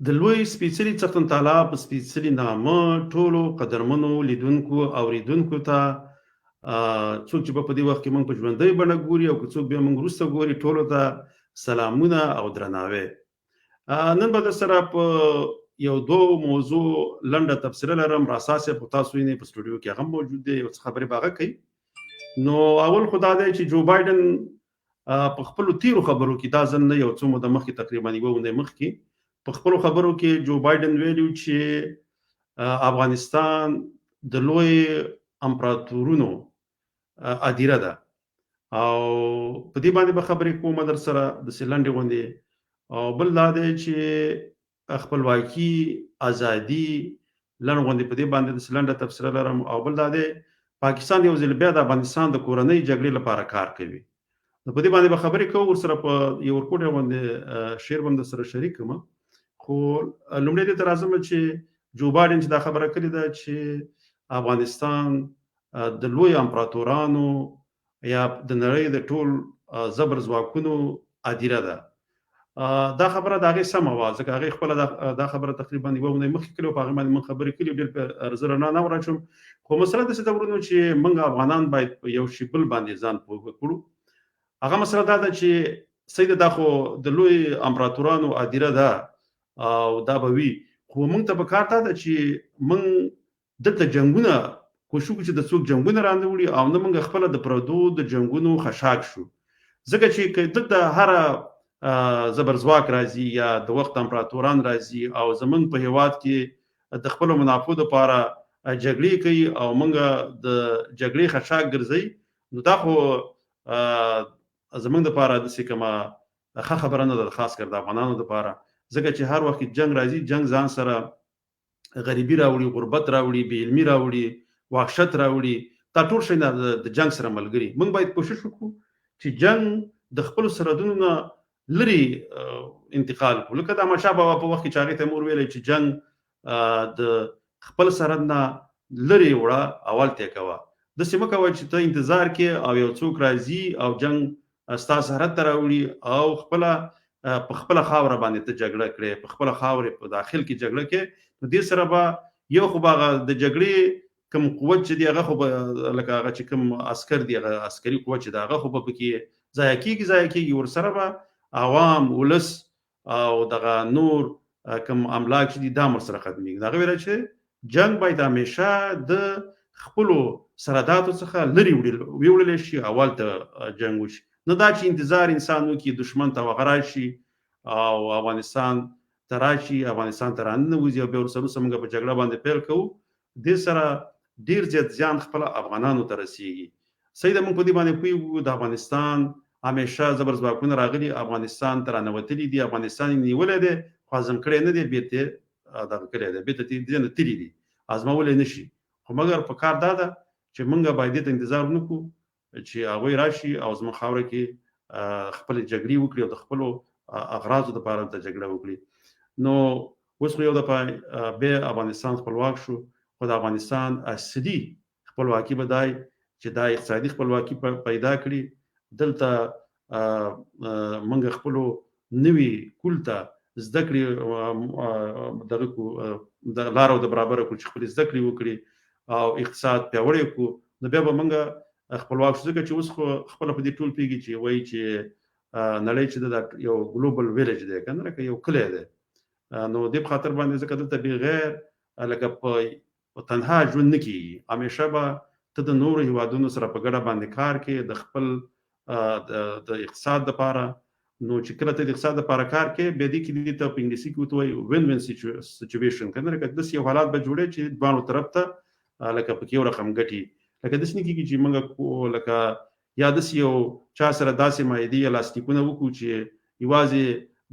د لوی سپېڅلي څښتن تعالی په سپېڅلي نامه ټولو قدرمنو لیدونکو اوریدونکو ته، څوک چې به په دې وخت کې موږ په ژوندۍ بڼه ګوري او که څوک بیا موږ وروسته ګوري، ټولو ته سلامونه او درناوی. نن به در سره په یو دوو موضوع لنډه تبصره لرم. راسا صاحب خو تاسو وینئ په سټوډیو کې هغه موجود دی، یو څه خبرې به هغه کوي. نو اول خو دا دی چې جو بایډن په خپلو تیرو خبرو کې، دا ځل نه، یو څو موده مخکې، تقریبا یوه اونۍ مخکې په خپلو خبرو کې جو بایډن ویلي چې افغانستان د لوی امپراتورونو ادیره ده، او په دې باندې به خبرې کوم در سره د سلنډې غوندې. او بل دا دی چې خپلواکي، ازادي، لنډ غوندې په دې باندې د سلنډه تبصره لرم. او بل دا دی پاکستان یو ځل بیا د افغانستان د کورنۍ جګړې لپاره کار کوي، نو په دې باندې به خبرې کوو ورسره. په یو ورکوټي غوندې شعر به هم درسره شریک کړم. خو لومړی دې ته راځم چې جو بایډن چې دا خبره کړې ده چې افغانستان د لوی امپراتورانو یا د نړۍ د ټول زبر ځواکونو ادیره ده، دا خبره د هغې سمه وه، ځکه هغې خپله دا خبره تقریبا یوه اونۍ مخکې کړې وه. په هغې باندې موږ خبرې کړي، ډېر په زه رڼا نه وراچوم. خو مسله داسې ده ورونو چې موږ افغانان باید په یو شي بل باندې ځان پوه کړو. هغه مسله دا ده چې صحیح ده، دا خو د لوی امپراتورانو ادیره ده او دا به وي، خو موږ ته په کار دا ده چې موږ دلته جنګونه کوشش وکړو چې د څوک جنګونه رانه وړي او نه موږ خپله د پردو د جنګونو خشاک شو، ځکه چې که دلته هره زبرځواک راځي یا د وخت امپراتوران راځي او زمونږ په هیواد کې د خپلو منافعو لپاره جګړې کوي او موږ د جګړې خشاک ګرځي، نو دا خو زمونږ لپاره داسې کومه ښه خبره نه ده، خاص کر د افغانانو لپاره، ځکه چې هر وخت جنګ راځي، جنګ ځان سره غریبي راوړي، غربت راوړي، بې علمي راوړي، وحشت راوړي، دا ټول شی د جنګ سره ملګري. موږ باید کوشش وکړو چې جنګ د خپلو سرحدونو نه لرې انتقال کړو، لکه د احمدشاه بابا په وخت کې چې هغې ته مور ویلی چې جنګ د خپل سرحد نه لرې وړه، اول ته کوه، داسې مه کوه چې ته انتظار کې او یو څوک راځي او جنګ ستا سرحد ته راوړي او خپله په خپله خاوره باندې ته جګړه کړې، په خپله خاورې په داخل کې جګړه کې. نو دې سره به یو خو به هغه د جګړې کوم قوت چې دی، هغه خو به لکه هغه چې کوم عسکر دی، هغه عسکري قوت چې دی، هغه خو به پکې ضایع کېږي، ضایع کېږي، ورسره به عوام، ولس او دغه نور کوم املاک چې دي، دا ورسره ختمېږي. هغه ویل چې جنګ باید همیشه د خپلو سرحداتو څخه لرې ویوړل شي، اول ته جنګ وشي، نه دا چې انتظار انسان وکړي، دښمن ته هغه راشي او افغانستان ته راشي، افغانستان ته راننوځي او بیا ورسره وروسته موږ په جګړه باندې پیل کوو. دې سره ډیر زیات زیان خپله افغانانو ته رسیږي. صحیح ده، موږ په دې باندې پوهیږو د افغانستان همیشه زبرځواکونه راغلي، افغانستان ته رانوتلي دي، افغانستان یې نیولی دی خو هضم کړی نه دی، بیرته یې دغه کړی دی، بیرته دې نه تللي دي، هضمولی نه شي. خو مګر په کار دا ده چې موږ باید دې ته انتظار ونه کړو چې هغوی راشي او زموږ خاوره کې خپلې جګړې وکړي او د خپلو اغراضو لپاره دلته جګړه وکړي. نو اوس خو یو دفعه بیا افغانستان خپلواک شو، خو د افغانستان اصلي خپلواکي به دای چې دا اقتصادي خپلواکي پیدا کړي. دلته موږ خپلو نوي کول ته زده کړې دغه کو د لار او د برابر کړو چې خپلې زده کړې وکړي او اقتصاد پیاوړی کړو، نو بیا به موږ خپلواک شو. ځکه چې اوس خو خپله په دې ټول پوهېږي چې وایي چې نړۍ چې ده یو ګلوبل ویلج دی که نه، لکه یو کلی دی. نو دې په خاطر باندې، ځکه دلته بغیر لکه په تنها ژوند نه کیږي، همیشه به ته د نورو هیوادونو سره په ګډه باندې کار کې د خپل د اقتصاد لپاره. نو چې کله ته د اقتصاد لپاره کار کې، بیا دې کې دې ته په انګلیسي کې ورته وایي وین وین سچویشن که نه، لکه داسې یو حالات به جوړې چې دواړو طرف ته لکه پکې یو رقم ګټي. لکه داسې نه کېږي چې موږ لکه یا داسې یو چا سره داسې معاهدې یا لاسلیکونه وکړو چې یوازې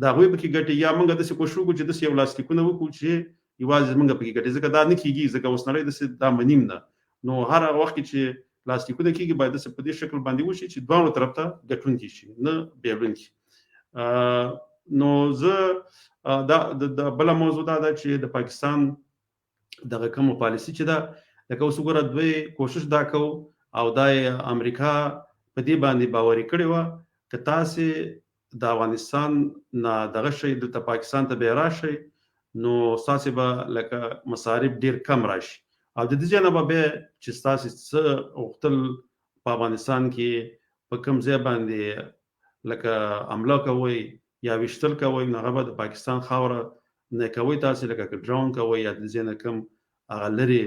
د هغوی پکې ګټي، یا موږ داسې کوشش وکړو چې داسې یو لاسلیکونه وکړو چې یوازې موږ پکې ګټي، ځکه دا نه کېږي، ځکه اوس نړۍ داسې دا منیم نه. نو هر هغه وخت کې چې لاسلیکونه کېږي، باید داسې په دې شکل باندې وشي چې دواړو طرف ته ګټونکي شي، نه بیلونکي. نو زه دا د بله موضوع دا ده چې د پاکستان دغه کومه پالیسي چې ده، لکه اوس وګوره دوی کوشش دا کو او دا امریکا په دې باندې باوري کړې وه که تاسې د افغانستان نه دغه شئ، دلته پاکستان ته بیا راشئ، نو ستاسې به لکه مصارف ډیر کم راشي او د دې ځای نه به بیا چې ستاسې څه غوښتل په افغانستان کې په کوم ځای باندې لکه حمله کوئ یا ویشتل کوئ، نو هغه به د پاکستان خاوره نه کوئ تاسې، لکه که ډرون کوئ یا د ځای نه کوم هغه لرې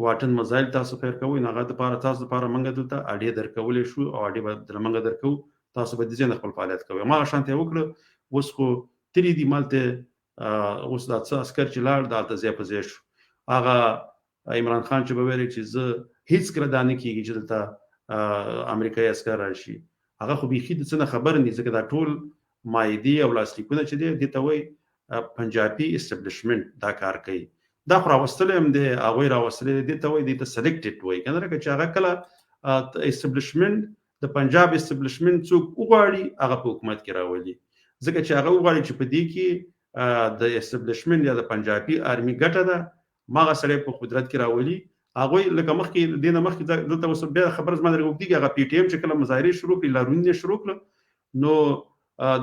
واټن مزایل تاسو فیر کوئ، نو هغه دپاره تاسو دپاره موږ دلته اډې درکولی شو او اډې به درله موږ درکوو، تاسو به د ځای نه خپل فعالیت کوئ. هماغه شانته یې وکړه. اوس خو تللي دي مالته، اوس دا څه عسکر چې لاړ دا هلته ځای په ځای شو. هغه عمران خان چې به ویل چې زه هیڅکله دا نه کیږي چې دلته امریکایي عسکر راشي، هغه خو بیخي د څه نه خبر نه، ځکه دا ټول معاهدې او لاسلیکونه چې دی دې ته وایي پنجابي اسټبلشمنټ دا کار کوي. دا خو راوستلی هم دی، هغوی راوستلی دی، دې ته وایي، دې ته سلیکټډ وایي که نه، لکه چې هغه کله اسټبلشمنټ د پنجاب اسټبلشمنټ څوک وغواړي هغه په حکومت کې راولي، ځکه چې هغه وغواړي چې په دې کې د اسټبلشمنټ یا د پنجابي آرمي ګټه ده، ماغه سړی په قدرت کې راولي. هغوی لکه مخکې دې نه مخکې دلته اوس بیا خبره زما درې اوږدېږي، هغه پي ټي ایم چې کله مظاهرې شروع کړې، لاریونونه یې شروع کړل، نو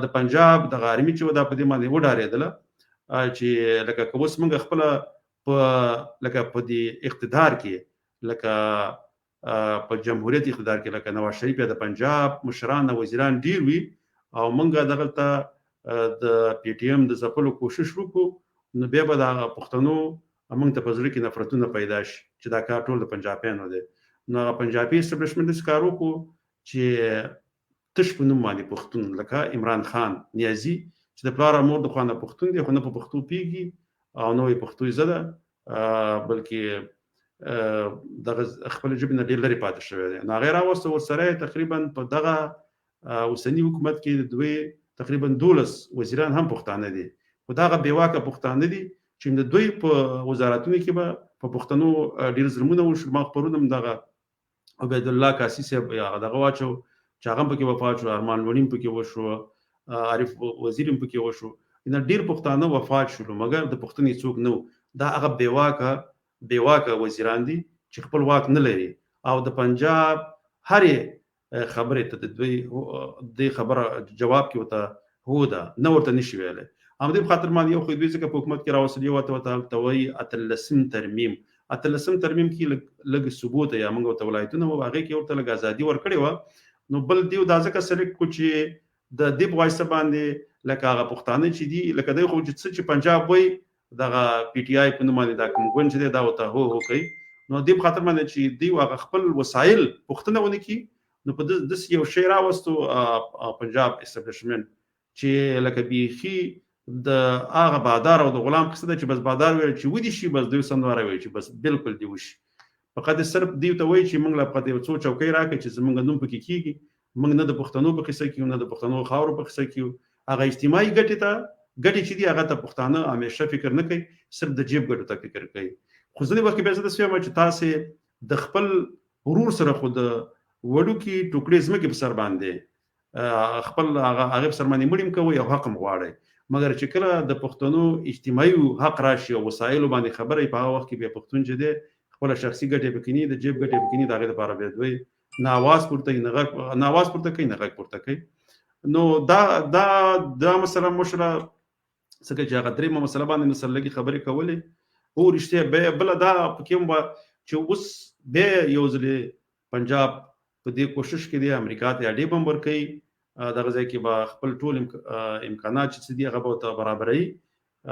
د پنجاب دغه آرمي چې وه دا په دې باندې وډارېدله چې لکه که اوس موږ خپله په لکه په دې اقتدار کې لکه په جمهوریت اقتدار کې لکه نواز شریف یا د پنجاب مشران او وزیران ډیر وي او موږ دغلته د پي ټي ایم د ځپلو کوشش وکړو، نو بیا به د پښتنو موږ ته په زړه کې نفرتونه پیدا شي چې دا کار ټول د پنجابیانو دی. نو هغه پنجابي اسټبلشمنټ داسې کار وکړو چې تش په نوم باندې پښتون لکه عمران خان نیازي چې د پلار او مور د خوا نه پښتون دی، خو نه په پښتو پیږي او نه یې پښتو زده ده، بلکې دغه خپل ژبې نه ډېر لرې پاتې شوی دی. نو هغه یې راوسته، ورسره تقریبا په دغه اوسني حکومت کې دوی تقریبا 12 وزیران هم پښتانه دي، خو دغه بېواکه پښتانه دي چې د دوی په وزارتونو کې به په پښتنو ډېر ظلمونه وشول. ما پرون هم دغه عبیدالله کاسي صاحب هغه دغه واچو چې هغه هم پکې وفات شو، ارمان لوڼي هم پکې وشو، عارف وزیر هم پکې وشو، ان ډېر پښتانه وفات شول، مګر د پښتنې څوک نه و. دا هغه بېواکه وزیران دي چې خپل واک نه لري او د پنجاب هرې خبرې ته د دوی دې خبره جواب کې ورته هو ده نه ورته نشي ویلی. همدې په خاطر باندې یو خو دوی ځکه په حکومت کې راوستل، یو ورته ورته وایي اتلسم ترمیم. اتلسم ترمیم کې لږ ثبوت یا موږ ورته ولایتونه وو، هغې کې ورته لږ ازادي ورکړې وه. نو بل دیو دا ځکه سلیکټ کړو چې د دې په واسطه باندې لکه هغه پښتانه چې دي، لکه دی خو چې څه چې پنجاب وایي دغه پي ټي آی په نوم باندې دا کوم ګوند چې دی دا ورته هو هو کوي. نو دې په خاطر باندې چې دوی هغه خپل وسایل پوښتنه ونه کړي، نو په داسې یو شی راوستو پنجاب اسټبلشمنټ چې لکه بیخي د هغه بادار او د غلام قصه ده چې بس بادار ویل چې ودی شي، بس دوی سمدواره ویل چې بس بالکل دی وشي. فقط صرف دوی ته وایي چې موږ له فقط یو څو چوکۍ راکړئ چې زموږ نوم پکې کېږي، موږ نه د پښتنو په قصه کې یو، نه د پښتنو خاورو په قصه کې یو. هغه اجتماعي ګټې ته ګټې چې دي هغه ته پښتانه همیشه فکر نه کوي، صرف د جیب ګټو ته فکر کوي. خو ځینې وخت کې بیا زه داسې وایم چې تاسې د خپل ورور سره خو د وړوکي ټوکړې ځمکې په سر باندې خپل هغه هغې په سر باندې مړي هم کوئ او حق هم غواړئ، مګر چې کله د پښتنو اجتماعي حق راشي او وسایلو باندې خبره په هغه وخت کې بیا پښتون چې دی خپله شخصي ګټې پکې نه، د جیب ګټې پکې نه، د هغې لپاره بیا دوی نه اواز پورته کوي، نه غږ، نه اواز پورته کوي، نه غږ پورته کوي. نو دا دا دا مسله مشره ځکه چې هغه درېیمه مسله باندې مې سره لږې خبرې کولې. هو رښتیا بیا بله دا پکې هم وه چې اوس بیا یو ځلې پنجاب په دې کوشش کې دی امریکا ته اډې بم ورکوي، دغه ځای کې به خپل ټول امکانات چې څه دي هغه به ورته برابروي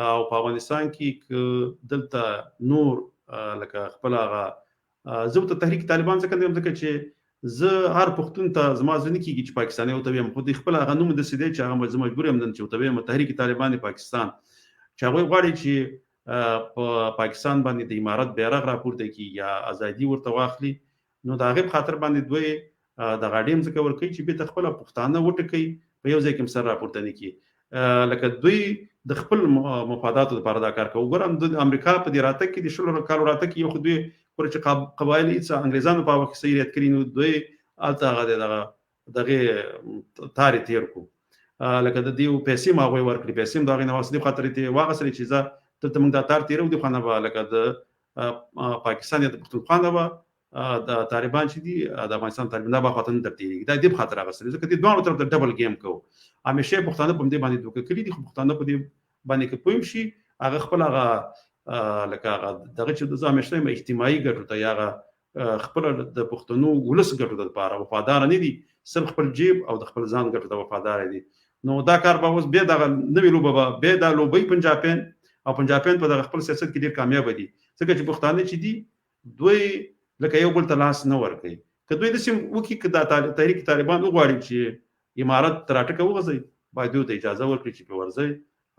او په افغانستان کې که دلته نور لکه خپل هغه زه ورته تحریک طالبان ځکه نه یم، ځکه چې زه هر پښتون ته زما زړه نه کېږي چې پاکستاني ورته ویم، خو د خپل هغه نوم داسې دی چې هغه زه مجبور یم نن چې ورته ویم تحریک طالبان پاکستان، چې هغوی غواړي چې په پاکستان باندې د امارت بیرغ راپورته کړي یا ازادي ورته واخلي. نو د هغې په خاطر باندې دوی دغه اډې هم ځکه ورکوي چې بېرته خپله پښتانه وټکوي، په یو ځای کې هم سر راپورته نه کړي. لکه دوی د خپل مفاداتو لپاره دا کار کوي. ګورم د امریکا په دې راتګ کې د 20 کالو راتګ کې یو خو دوی ګوره چې قبایل هېڅ انګریزانو په هغه وخت کې صحیح رعایت کړي، نو دوی هلته هغه دی دغه دغې تارې تېر کړو، لکه د دیو پیسې هم هغوی ورکړي، پیسې هم د هغې نه واخیستې، دې خاطر یې ترې واخیستلې چې ځه دلته موږ دا تار تېروو، دې خوا نه به لکه د پاکستان یا د پښتونخوا نه به د طالبان چې دي د افغانستان طالبان دا به خواته نه درتېرېږي. دا دې په خاطر اخیستلې ځکه دې دواړو طرف ته ډبل ګیم کوو. همیشه پښتانه په دې باندې دوکه کړي دي، خو پښتانه په دې باندې که پوه شي هغه خپل هغه لکه هغه دغه چې د زه همیشه اجتماعي ګټو ته یا هغه خپل د پښتنو ولس ګټو لپاره وفادار نه دي، صرف خپل جیب او د خپل ځان ګټو ته وفادار دي. نو دا کار به اوس بیا دغه نوې لوبه به بیا دا لوبوي پنجابیان، او پنجابیان په دغه خپل سیاست کې ډېر کامیاب دي، ځکه چې پښتانه چې دي دوی لکه یو بل ته لاس نه ورکوي. که دوی داسې وکړي، که دا تحریک طالبان وغواړي چې امارت تر اټکه وغځوي، باید دوی ته اجازه ورکړي چې پرې ورځي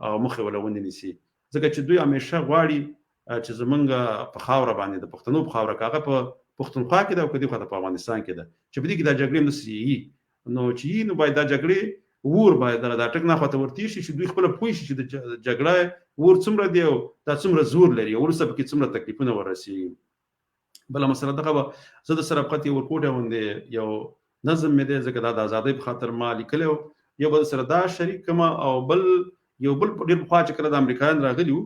او مخ یې وله ونه نیسي، ځکه چې دوی همیشه غواړي چې زمونږ په خاوره باندې، د پښتنو په خاوره، که هغه په پښتونخوا کې ده او که دې خوا ته په افغانستان کې ده، چې په دې کې دا جګړې هم داسې یي، نو چې یي نو باید دا جګړې ور باید دغه د اټک نه خواته ورتېر شي، چې دوی خپله پوه شي چې د جګړه ور څومره دی او دا څومره زور لري او وروسته پکې څومره تکلیفونه ورسېږي. بله مسله دغه وه، زه د سره فقط یو ورکوټی غوندې یو نظم مې دی، ځکه دا د ازادۍ په خاطر ما لیکلی و، یو به سره دا شریک کړم او بل یو بل ډېر پخوا چې کله د امریکایان راغلي وو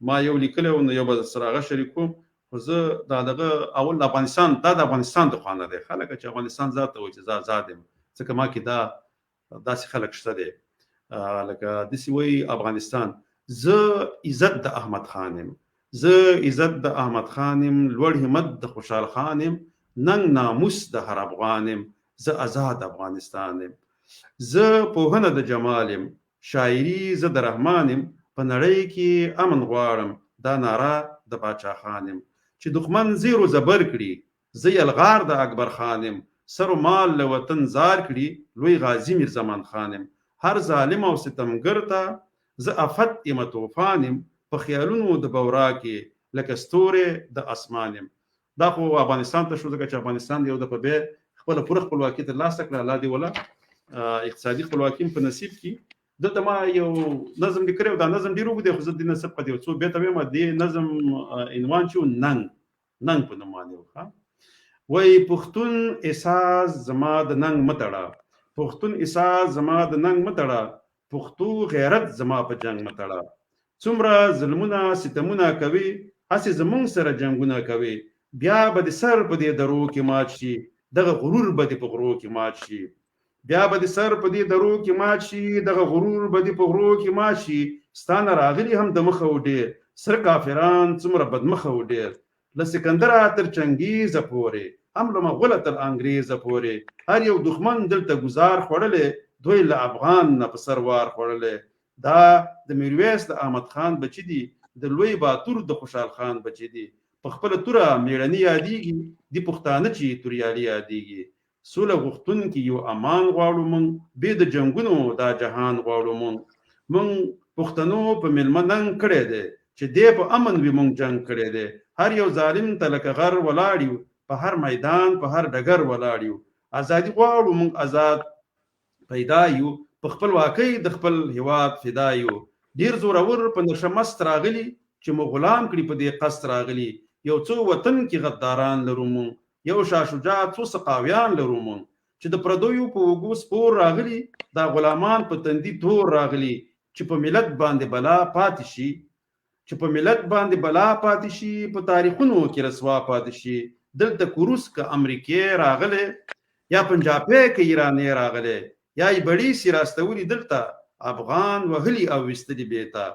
ما یو لیکلی و، نو یو به سره هغه شریک کوم. خو زه دا دغه اول د افغانستان، دا د افغانستان د خوا نه دی، خلک چې افغانستان ذات ته وایي چې زه ازاد یم، ځکه ما کې دا داسې خلک شته دی، لکه داسې وایي افغانستان. زه عزت د احمد خان یم، زه عزت د احمد خان یم، لوړ همت د خوشحال خان یم، ننګ ناموس د هر افغان یم، زه ازاد افغانستان یم. زه پوهنه د جمال یم، شاعري زه د رحمان یم، په نړۍ کې امن غواړم، دا ناره د باچا خان یم. چې دښمن زیر و زبر کړي، زه یلغار د اکبر خان یم، سر و مال له وطن زار کړي، لوی غازي میر زمان خان یم. هر ظالم او ستمګر ته زه افت یم طوفان یم، په خیالونو د بورا کې لکه ستوری د اسمان یم. دا خو افغانستان ته شو، ځکه چې افغانستان یو دفعه بیا خپله پوره خپلواکي ترلاسه کړه، الله دې وله اقتصادي خپلواکي هم په نصیب کړي. دلته ما یو نظم لیکلی او دا نظم ډېر اوږد دی، خو زه دې نظم په یو څو بیته وایم. دې نظم عنوان چې ننګ، ننګ په نوم باندې و. وایي پښتون احساس زما د ننګ مه تړه، پښتون احساس زما د ننګ مه تړه، پښتو غیرت زما په جنګ مه تړه. څومره ظلمونه ستمونه کوي، هسې زمونږ سره جنګونه کوي، بیا به د سر په دې درو کې مات شي، دغه غرور به دې په غرو کې مات شي. بیا به د سر په دې درو کې مات شي، دغه غرور به دې په غرو کې مات شي. ستا نه راغلي هم د مخه و ډېر، سره کافران څومره بدمخه و ډېر. له سکندره تر چنګیزه پورې، هم له مغوله تر انګریزه پورې، هر یو دښمن دلته ګزار خوړلی، دوی له افغان نه په سر وار خوړلی. دا د میرویس د احمد خان بچي دي، د لوی باتور د خوشحال خان بچي دي. په خپله توره میړني یادیږي، دي پښتانه چې توریالي یادیږي. سوله غوښتونکي یو امان غواړو مونږ، بې د جنګونو دا جهان غواړو مونږ. مونږ پښتنو په میلمه ننګ کړی دی، چې دی په امن وي مونږ جنګ کړی دی. هر یو ظالم ته لکه غر ولاړ یو، په هر میدان په هر ډګر ولاړ یو. ازادي غواړو مونږ ازاد پیدا یو، په خپلواکۍ د خپل هیواد فدا یو. ډیر زورور په نشه مست راغلي، چې مو غلام کړي په دې قصد راغلي. یو څو وطن کې غداران لرو مونږ، یو شاه شجاع څو سقاویان لرو مونږ. چې د پردیو په اوږو سپور راغلي، دا غلامان په تندي تور راغلي. چې په ملت باندې بلا پاتې شي، چې په ملت باندې بلا پاتې شي، په تاریخونو کې رسوا پاتې شي. دلته کوروس که امریکې راغلی، یا پنجابی که ایرانی راغلی، یا یې بړیسي راستولي دلته افغان وهلي او ویستلي بیرته.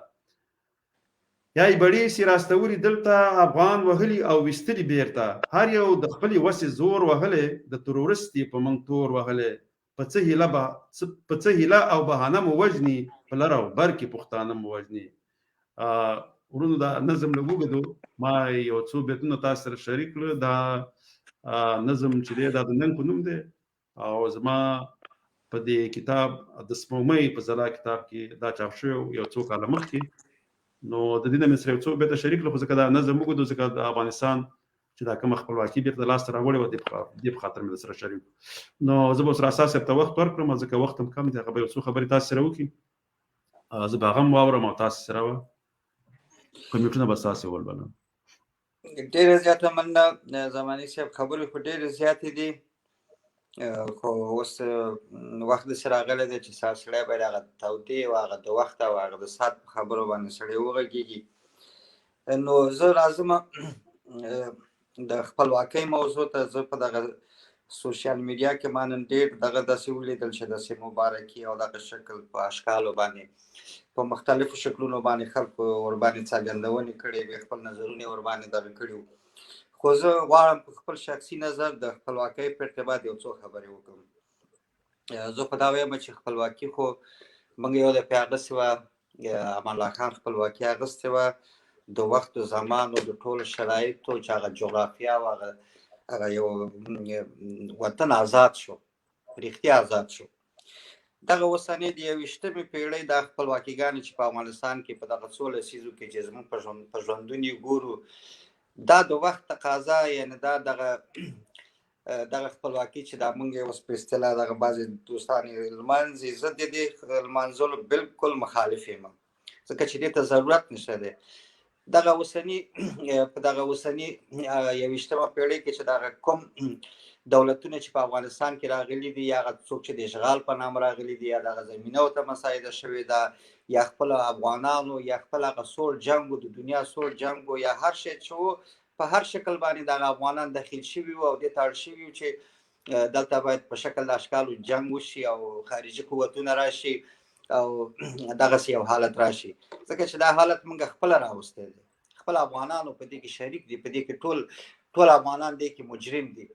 یا یې بړیسي راستولي دلته افغان وهلي او ویستلي بیرته. هر یو د خپلې وسې زور وهلی، د ترورست یې په موږ تور وهلی. په څه هیله په څه هیله او بهانه مو وژني، په لر او بر کې پښتانه مو وژني. وروڼو دا نظم لږ اوږد و، ما یو څو بیتونه تاسو سره شریک کړل. دا نظم چې دی دا د ننګ په نوم دی، او زما په دې کتاب د سپوږمۍ په ځلا کتاب کې دا چاپ شوی یو څو کاله مخکې. نو د دې نه مې سره یو څو بیته شریک کړل، خو ځکه دا نظم اوږد و، ځکه د افغانستان چې دا کومه خپلواکي بېرته لاسته راوړې وه، دې په خاطر مې در سره شریک. نو زه به اوس راسا صاحب ته وخت ورکړم، ځکه وخت هم کم دی، هغه به یو څو خبرې تاسو سره وکړي، زه به هغه هم واورم او تاسو سره به کمپیوټرونه به ستاسو ولولم. ډېره زیاته مننه زماني صاحب، خبرې خو ډېرې زیاتې دي، خو اوس وخت داسې راغلی دی چې سړی باید هغه تودې او هغه د وخت او هغه د ساعت په خبرو باندې سړی وغږېږي. نو زه راځم د خپلواکۍ موضوع ته. زه په دغه سوشل میډیا کې ما نن ډېر دغه داسې ولیدل چې داسې مبارکي او دغه شکل په اشکالو باندې په مختلفو شکلونو باندې خلکو ورباندې څرګندونې کړې وې، خپل نظرونه ورباندې دغه کړي وو. خو زه غواړم په خپل شخصي نظر د خپلواکۍ په ارتباط یو څو خبرې وکړم. زه خو دا وایم چې خپلواکي خو موږ یو دفعه اخیستې وه، امان الله خان خپلواکي اخیستې وه د وخت د زمان او د ټولو شرایطو چې هغه جغرافیا او هغه یو وطن آزاد شو، رښتیا آزاد شو. دغه اوسنۍ د 21مې پیړۍ دا خپلواکيګانې چې په افغانستان کې په دغه څو لسیزو کې چې زموږ په ژوندون یې ګورو، دا د وخت تقاضا، یعنی دا دغه خپلواکي چې دا مونږ یې اوس په اصطلاح دغه بعضې دوستان یې لمانځي، زه د دې لمانځلو بالکل مخالف یم، ځکه چې دې ته ضرورت نشته دی. دغه اوسني په دغه اوسني 21مه پیړۍ کې چې دغه کوم دولتونه چې په افغانستان کې راغلي دي، یا هغه څوک چې د اشغال په نام راغلي دي، یا دغه زمینه ورته مساعده شوې ده، یا خپل افغانانو، یا خپل هغه سوړ جنګو، د دنیا سوړ جنګو، یا هر شی چې و، په هر شکل باندې دغه افغانان دخیل شوي وو او دې ته اړ شوي وو چې دلته باید په شکل د اشکالو جنګ وشي او خارجي قوتونه راشي او دغسې یو حالت راشي، ځکه چې دا حالت موږ خپله راوستی دی، خپل افغانانو په دې کې شریک دي، په دې کې ټول افغانان دې کې مجرم دي.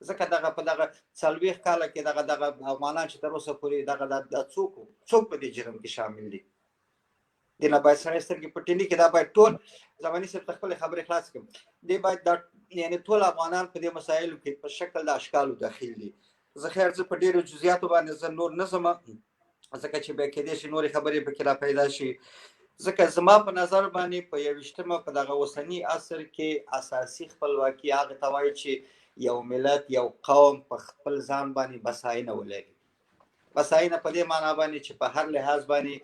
ځکه دغه په دغه 40 کاله کې دغه افغانان چې تر اوسه پورې دغه دا څوک په دې جرم کې شامل دي، دې نه باید سړی سترګې پټې نه کړي. دا باید ټول زماني صاحب ته خپلې خبرې خلاص کړم، دې باید دا یعنی ټول افغانان په دې مسایلو کې په شکل د اشکالو دخیل دي. زه خیر زه په ډېرو جزئیاتو باندې زه نور نه ځم، ځکه چې بیا کېدای شي نورې خبرې پکې را پیدا شي. ځکه زما په نظر باندې په 21مه په دغه اوسني عصر کې اساسي خپلواکي هغه ته وایي چې یو ملت یو قوم په خپل ځان باندې بساینه ولري. بساینه په دې معنا باندې چې په هر لحاظ باندې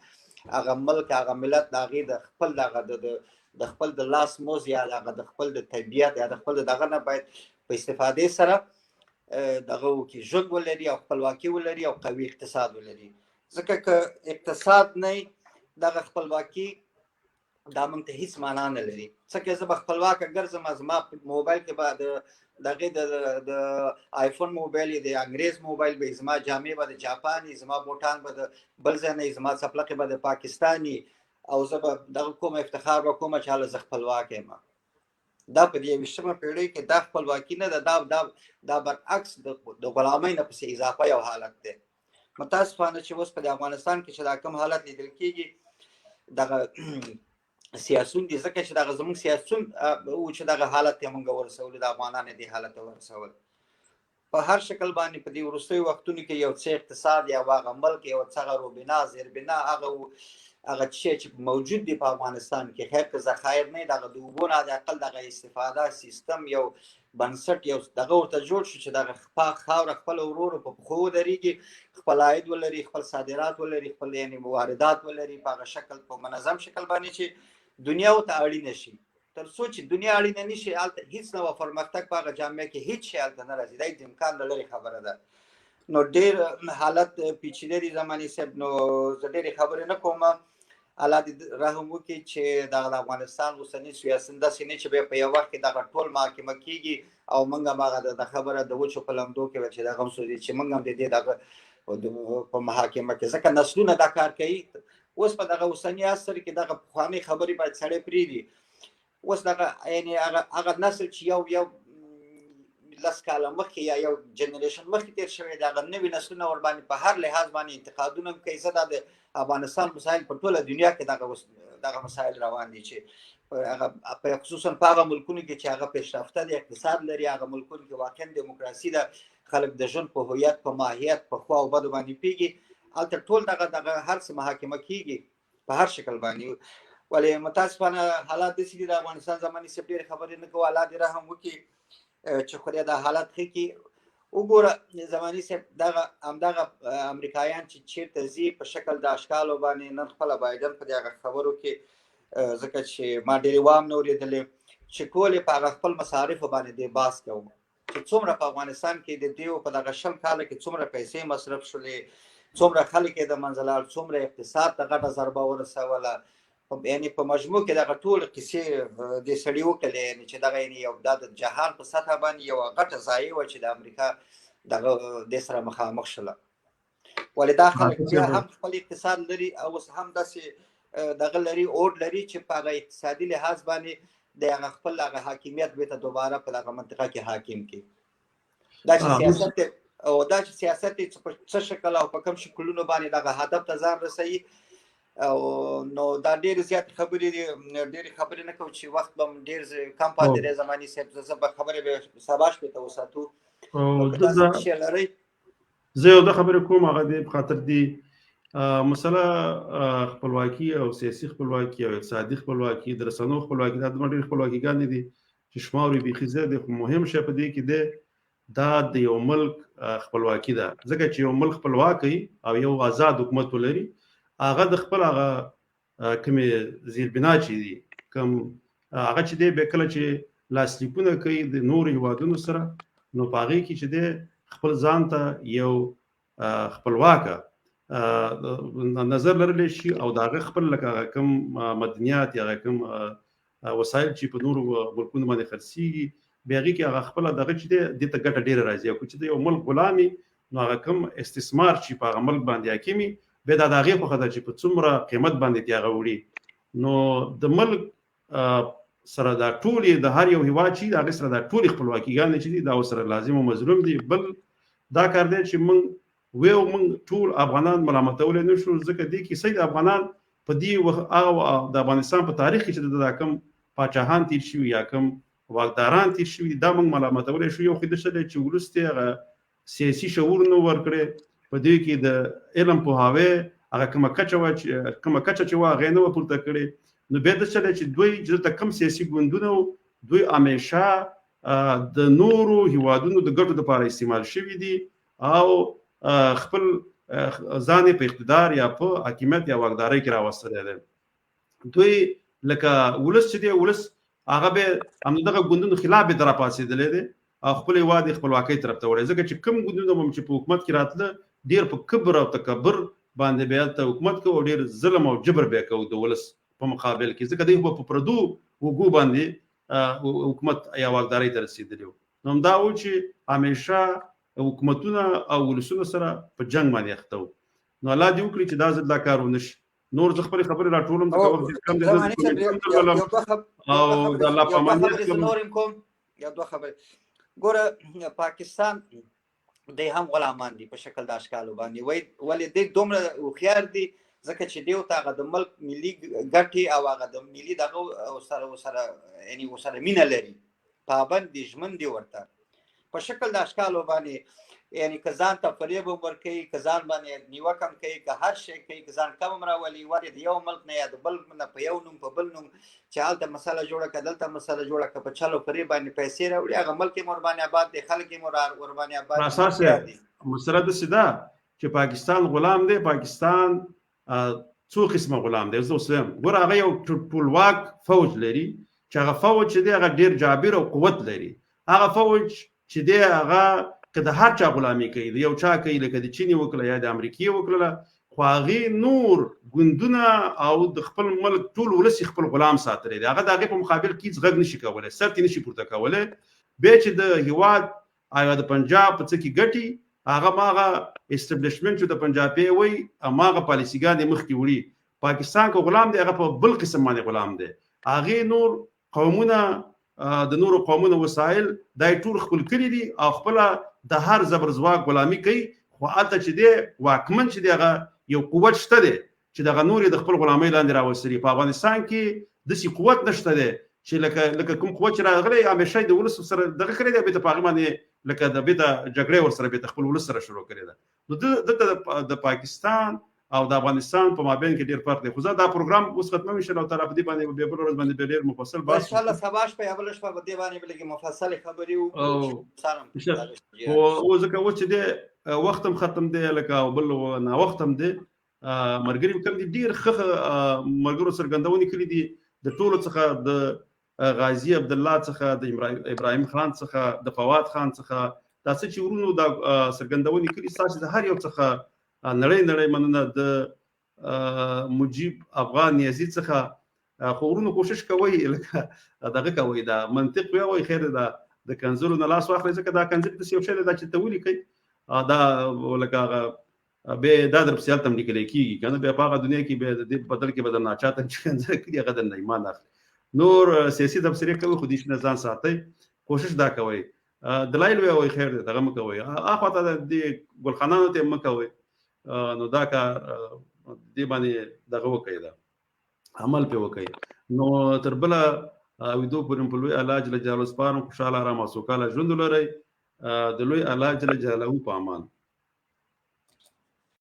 هغه ملک هغه ملت د هغې د خپل دغه د خپل د لاس موز یا هغه د خپل د طبیعت یا د خپل دغه نه باید په استفادې سره دغه وکړي، ژوند ولري او خپلواکي ولري او قوي اقتصاد ولري. ځکه که اقتصاد نه دغه خپلواکي دا موږ ته هیڅ معنا نه لري. ځکه زه به خپلواکه ګرځم، زما موبایل کې به د دغې د آیفون موبایل، د انګریز موبایل به، زما جامې به د جاپاني، زما بوټان به د بل ځای نه، زما څپلقې به د پاکستاني، او زه به دغه کوم افتخار به کوم چې هله زه خپلواک یم. دا په دې 21مه پیړۍ کې دا خپلواکي نه ده، دا دا دا برعکس د غلامۍ نه پسې اضافه یو حالت دی. متاسفانه چې اوس په افغانستان کې چې دا کوم حالت لیدل کېږي دغه سیاسون دي، ځکه چې دغه زموږ سیاسون و چې دغه حالت ته موږ ورسولو، د افغانانو دې حالت ته ورسول. په هر شکل باندې په دې وروستیو وختونو کې یو څه اقتصاد یا هغه ملک یو څه هغه روبنا زیربنا هغه هغه شی چې موجود دی په افغانستان کې، خیر که ذخایر نه، دغه د اوبو نه د اقل دغه استفاده سیستم یو بنسټ یو دغه ورته جوړ شو چې دغه خاوره خپل ورور په پښو ودرېږي، خپل عاید ولري، خپل صادرات ولري، خپل یعنی واردات ولري په هغه شکل په منظم شکل باندې چې دنیا ورته اړینه شي. تر څو چې دنیا اړینه نه شي هلته هیڅ نوع پرمختګ په هغه جامعه کې هیڅ شی هلته نه راځي، دا د امکان له لرې خبره ده. نو ډېر حالت پیچیده دی زماني صاحب، نو زه ډېرې خبرې نه کوم. الله دې رحم وکړي چې دغه د افغانستان اوسني سیاست داسې نه چې بیا په یو وخت کې دغه ټول محاکمه کېږي او موږ هم هغه د خبره د وچو په لمدو کې چې دغه هم سوځي چې موږ هم د دې دغه په محاکمه کې، ځکه نسلونه دا کار کوي. اوس په دغه اوسني عصر کې دغه پخوانۍ خبرې باید سړی پرېږدي. اوس دغه یعنی هغه نسل چې یو یو 10 کاله مخکې یا یو جنریشن مخکې تېر شوی دی، هغه نوي نسلونه ورباندې په هر لحاظ باندې انتقادونه هم کوي. زه دا د افغانستان مسایل په ټوله دنیا کې دغه مسایل روان دي چې هغه خصوصا په هغه ملکونو کې چې هغه پیشرفته دي، اقتصاد لري، هغه ملکونو کې واقعا دیموکراسي ده، خلک د ژوند په هویت، په ماهیت، په ښو او بدو باندې پوهېږي، هلته ټول دغه دغه هر څه محاکمه کېږي په هر شکل باندې. ولې متاسفانه حالات داسې دي د افغانستان زماني صاحب ډېرې خبرې نه کوو، الله دې رحم وکړي چې خدای دا حالت ښه کړي. وګوره زماني صاحب دغه همدغه امریکایان چې چیرته ځي په شکل د اشکالو باندې، نن خپله بایډن په دې هغه خبرو کې ځکه چې ما ډېرې وام نه اورېدلې چې ټولې په هغه خپل مصارفو باندې دې باس کوم چې څومره په افغانستان کې د دیو په دغه 20 کاله کې څومره پیسې مصرف شولې، څومره خلک یې د منځه لاړ، څومره اقتصاد ته غټه ضربه ورسوله. یعنی په مجموع کې دغه ټول قصې دې سړي وکړلې، یعنی چې دغه یعنی یو دا د جهان په سطح باندې یوه غټه ضایع وه چې د امریکا دغه د سره مخامخ شله. ولې دا خلک بیا هم خپل اقتصاد لري او اوس هم داسې دغه لري، اور لري چې په هغه اقتصادي لحاظ باندې د هغه خپل هغه حاکمیت به ته دوباره په دغه منطقه کې حاکم کی. دا چې سیاست او دا چې سیاست په څه شکل او په کوم شکلونو باندې دغه هدف ته ځان رسوي، او نو دا ډېر زیات خبرې دي، ډېر خبرې نه کوم چې وخت به ډېر کم پاتې دی. زماني صاحب، زه به خبرې به سبا شپې ته وساتو. او دغه لرئ؟ زه یو د خبرې کوم، هغه دې په خاطر دی مسله خپلواکي او سیاسي خپلواکي او اقتصادي خپلواکي، د رسنو خپلواکي، دا دومره ډېرې خپلواکيګانې دي چې شمار یې بیخي زیات دی. خو مهم شی په دې کې دی دا د یو ملک خپلواکي ده، ځکه چې یو ملک خپلواک وي او یو آزاد حکومت ولري، هغه د خپل هغه کومې زیربنا چې دي، کوم هغه چې دی بیا کله چې لاسلیکونه کوي د نورو هیوادونو سره، نو په هغې کې چې دی خپل ځان ته یو خپلواکه نظر لرلی شي او د هغه خپل لکه هغه کوم مدنیات یا هغه کوم وسایل چې په نورو ملکونو باندې خرڅېږي، بیا هغې کې هغه خپله دغه چې دی دې ته ګټه ډېره راځي. او که چې د یو ملک غلام وي، نو هغه کوم استثمار چې په هغه ملک باندې حاکم وي، بیا دا د هغې خوښه ده چې په څومره قیمت باندې ترې هغه وړي. نو د ملک سره دا ټولې د هر یو هیواد چې د هغې سره دا ټولې خپلواکيګانې چې دي، دا ورسره لازم او مظلوم دي. بل دا کار دی چې موږ ویو موږ ټول افغانان ملامتولی نه شو، ځکه دې کې صحیح افغانان په دې وخت هغه د افغانستان په تاریخ کې چې دا کوم پاچاهان تیر شوي یا کوم واکداران تیر شوي، دا موږ ملامتولی شو. یو خو داسې دی چې ولس ته هغه سیاسي شعور نه ورکړی، په دې کې د علم پوهاوی هغه کومه کچه وه چې کومه کچه چې وه هغه یې نه وه پورته کړې. نو بیا داسې دی چې دوی چې دلته کوم سیاسي ګوندونه وو، دوی همیشه د نورو هیوادونو د ګټو لپاره استعمال شوي دي او خپل ځان یې په اقتدار یا په حاکمیت یا واکدارۍ کې راوستلی دی. دوی لکه ولس چې دی، ولس هغه به همدغه ګوندونو خلاف به راپاڅېدلی دی او خپل هېواد یې خپلواکۍ طرف ته وړی، ځکه چې کوم ګوندونه هم چې په حکومت کې راتله ډېر په کبر او تکبر باندې به هلته حکومت کوو او ډېر ظلم او جبر به یې کوو د ولس په مقابل کې، ځکه دوی خو په پردو اوږو باندې حکومت یا واکدارۍ ته رسېدلي وو. نو همدا و چې همیشه حکومتونه او ولسونه سره په جنګ باندې اخته وو. نو الله دې وکړي چې دا ځل دا کار ونه شي. نور زه خپلې خبرې راټولوم، ځکه وخت ډېر کم دی. زه او د الله په امان یې کوم. یو دوه خبرې ګوره، پاکستان دی هم غلامان دي په شکل د اشکالو باندې، ولې دی دومره هوښیار دي، ځکه چې دیو ته هغه د ملک ملي ګټې او هغه د ملي دغه سره یعنی ورسره مینه لري، پابند دي، ژمن دي ورته په شکل د اشکالو باندې. یعنی که ځان ته فریب هم ورکوي، که ځان باندې نیوکه هم کوي، که هر شی کوي، که ځان کم هم راولي، ولې د یو ملک نه یا د بل نه په یو نوم په بل نوم چې هلته مسله جوړه که دلته مسله جوړه که په چل او فریب باندې پیسې راوړي، هغه ملک یې ورباندې آباد دی، خلک یې ورباندې آباد دي. مسله داسې ده چې پاکستان غلام دی. پاکستان څو قسمه غلام دی، زه اوس وایم. ګوره، هغه یو ټولواک فوج لري چې هغه فوج چې دی هغه ډېر جابر او قوت لري. هغه فوج چې دی هغه که د هر چا غلامي کوي، د یو چا کوي، لکه د چین یې وکړه یا د امریکې وکړله، خو هغې نور ګوندونه او د خپل ملک ټول ولس یې خپل غلام ساتلی دی. هغه د هغې په مقابل کې هېڅ غږ نشي کولی، سر ترې نشي پورته کولی. بیا چې د هیواد او د پنجاب په څه کې ګټي، هغه ماغه اسټابلیشمنټ چې د پنجابي وي هماغه پالیسیګانې مخکې وړي. پاکستان که غلام دی، هغه په بل قسم باندې غلام دی. هغې نور قومونه، د نورو قومونو وسایل دا ټول خپل کړي دي او خپله د هر زبرځواک غلامي کوي. خو هلته چې دی واکمن چې دی هغه یو قوت شته دی چې دغه نور یې د خپل غلامۍ لاندې راوستلي. په افغانستان کې داسې قوت نشته دی چې لکه کوم قوت چې راغلی همیشه د ولس سره دغه کړی دی، بېرته په هغې باندې لکه د بېرته جګړې ورسره بېرته خپل ولس سره شروع کړې ده. نو دلته د پاکستان او د افغانستان په مابین کې ډېر فرق دی. خو زه دا پروګرام اوس ختموم ان شاء الله تعالی، په دې باندې بیا بله ورځ باندې بیا ډېر مفصل بحث ان شاء الله. سبا شپه یا بله شپه په دې باندې به لږې مفصلې خبرې وکړو. خو ځکه اوس چې دی وخت هم ختم دی، لکه او بل ناوخت هم دی. ملګري کوم دي ډېر ښه ملګرو څرګندونې کړې دي، د ټولو څخه د غازي عبدالله څخه، د ابراهیم خان څخه، د فواد خان څخه، دا څه چې ورونو دا څرګندونې کړي، ستاسو د هر یو څخه نړۍ نړۍ مننه. د مجیب افغان نیازي څخه، خو ورونو کوشش کوئ لکه دغه کوئ، دا منطق بیا وایي خیر، دا د کنځلو نه لاس واخلئ، ځکه دا کنځل داسې یو شی دی دا چې ته ولیکئ دا لکه هغه به دا در پسې هلته هم لیکل کېږي که نه، بیا په هغه دنیا کې بیا د دې په بدل کې به درنه چا ته چې ښکنځل کړي هغه درنه ایمان اخلي. نور سیاسي تبصرې کوي، خو دې شي نه ځان ساتئ، کوشش دا کوئ دلایل وی خیر دی، دغه مه کوئ، اخوا ته دې ګلخانانو ته مه کوئ. نو دا کار دې باندې دغه وکړئ، دا عمل پې وکړئ. نو تر بله ویدو پورې په لوی الله جل جلاله سپارم. خوشحاله، ارام او سوکاله ژوند ولرئ. د لوی الله جل جلاله په امان.